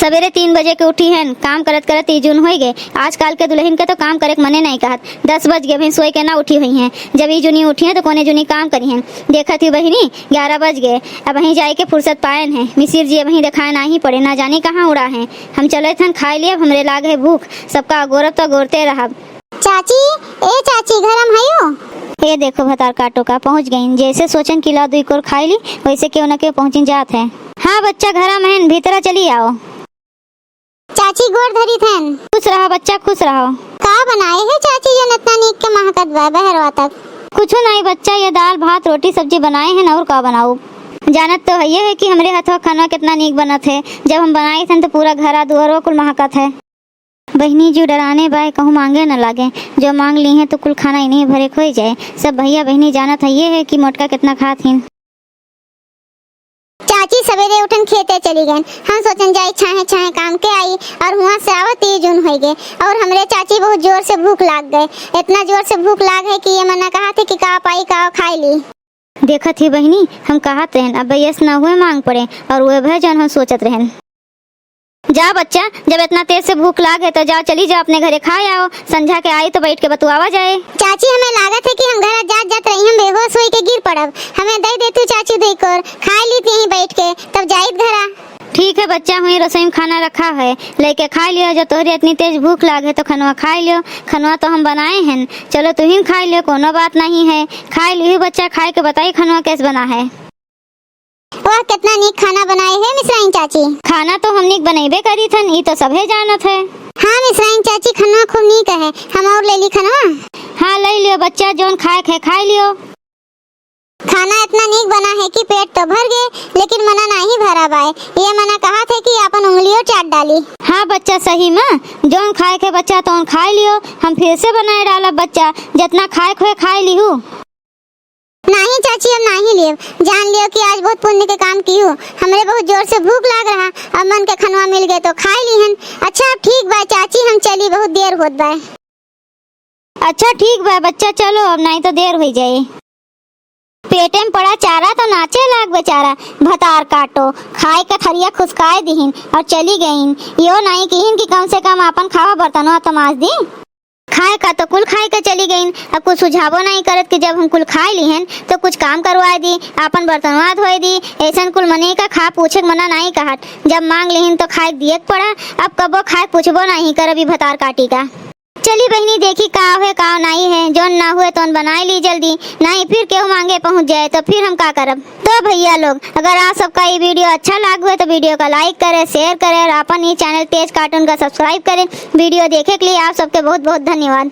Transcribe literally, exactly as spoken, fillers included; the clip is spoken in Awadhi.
सबेरे तीन बजे के उठी हन, काम करत करत ई जुन होइ गए। आजकल के दुलहिन के तो काम करे के मने नाहीं कहत। दस बज गए, अबहीं सोइ के ना उठी हुइहैं। जब ई जुनी उठी हैं तो कोने जुनी काम करिहैं। देखत ही बहिनी, ग्यारह बज गए, अबहीं जाइ के फुर्सत पाएन हैं। मिसिर जी अबहीं देखाए नाहीं पड़े, ना जानी कहाँ उड़ा हैं। हम चलत हन, खाइ लियब, अब हमरे लाग है भूख। सबका अगोरब तो अगोरते रहब। चाची, ए चाची, घरम हयो? ए देखो भतार काटो का पहुँच गइन। जैसे सोचन कि ला दुइ कोर खाइ ली, वैसे केहू न केहू पहुँचिन जात है। हाँ बच्चा, घरम हन, भीतरा चली आओ। चाची गोर धरित हन। खुश रहा बच्चा, खुश रहो। का बनाए है चाची जौन एतना नीक के महकत बा बहरवा तक? कुछु नाहीं बच्चा, ये दाल भात रोटी सब्जी बनाए हन, अउर का बनाउब? जानत तो हइये है कि हमरे हथवा खाना केतना नीक बनत है। जब हम बनाइत हन तो पूरा घरा दुअरवा कुल महकत है। बहिनी जी डराने बाय, कहूँ माँगे न लागे, जो माँग लिहें तो कुल खाना इन्हीं भरे खोइ जाए। सब भइया बहिनी जानत हइये है कि मोटका केतना खात हिन। चाची सबेरे उठन खेते चली गइन, हम सोचन जाई छाहे छाहे काम के आई, अउर हुआँ से आवत ई जुन होइ गए, अउर हमरे चाची बहुत जोर से भूख लाग गए, एतना जोर से भूख लाग है कि ये मना कहत है कि का पाई का खाइ ली। देखत ही बहिनी, हम कहत रहेन, अब यस ना हुए माँग पड़े, अउर उहे भए जौन हम सोचत रहेन। जा बच्चा, जब एतना तेज से भूख लाग है तो जाओ, चली जाओ अपने घरे खाइ आओ, संझा के आई तो बैठ के बतुआवा जाए। चाची, हमें लागत है कि हम घरा जात जात रही हम बेहोश होइ के गिर पड़ब, हमें दइ देतू चाची दुइ कोर, खाइ लीत यहीं बैठ के, तब जाइत घरा। ठीक है बच्चा, हुई रसोई में खाना रखा है, लइके खाइ लियो। जब तोहरे एतनी तेज भूख लाग है तो खनवा खाइ लियो, खनवा तो हम बनाए हन। चलो तुहिन खाइ लियो, कोनो बात नाहीं है, खाइ लियो बच्चा, खाइ के बताई खनवा कैस बना है। वाह, केतना नीक खाना बनाए है मिसराइन चाची। खाना तो हम नीक बनइबे करीत हन, ई तो सभे जानत है। हाँ मिसराइन चाची, खनवा खूब नीक है, हम अउर लइ ली खनवा। हाँ लइ लियो बच्चा, जौन खाए के है खाइ लियो। खाना एतना नीक बना है कि पेट तो भर गए, लेकिन मना नाहीं भरा बाय। ये मना कहत है कि आपन उंगलियो चाट डाली। हाँ बच्चा, सही में जौन खाए के बच्चा तौन खाइ लियो, हम फिर से बनाए डालब बच्चा, जेतना खाए के होए खाइ लिहू। नाहीं चाची, अब नाहीं लेब, जान लियो कि आज बहुत पुण्य के काम किहू। हमरे बहुत जोर से भूख लाग रहा, अब मन के खनवा मिल गए तो खाइ लिहन। अच्छा अब ठीक बाय चाची, हम चली, बहुत देर होत बाय। अच्छा ठीक बा बच्चा, चलो अब नाहीं तो देर होइ जाए। पेटे में पड़ा चारा तो नाचे लाग बेचारा। भतार काटो, खाए के थरिया खुसकाए दिहिन अउर चली गइन। यो नाहीं किहिन कि कम से कम आपन खावा बर्तनवा तो माज दी। खाए का तो कुल खाए के चली गइन, अब कुछ सुझावो नाहीं करत कि जब हम कुल खाइ लिहन तो कुछ काम करवाए दी, आपन बर्तनवा धोए दी। ऐसन कुल मने का खा पूछे के मना नाहीं कहत, जब माँग लिहिन तो खाए के दिए के पड़ा। अब कबो खाए के पूछबो नाहीं करब ई भतार काटी का। चली बहिनी, देखी का हुए का नाहीं है, जौन ना हुए तौन बनाए ली जल्दी, नाहीं फिर केहू माँगे पहुँच जाए तो फिर हम का करब। तो भइया लोग, अगर आप सबका ई video अच्छा लाग हुए तो video का like करे, share करे अउर आपन ई channel तेज cartoon का subscribe करे। Video देखे के लिए आप सबके बहुत बहुत धन्यवाद।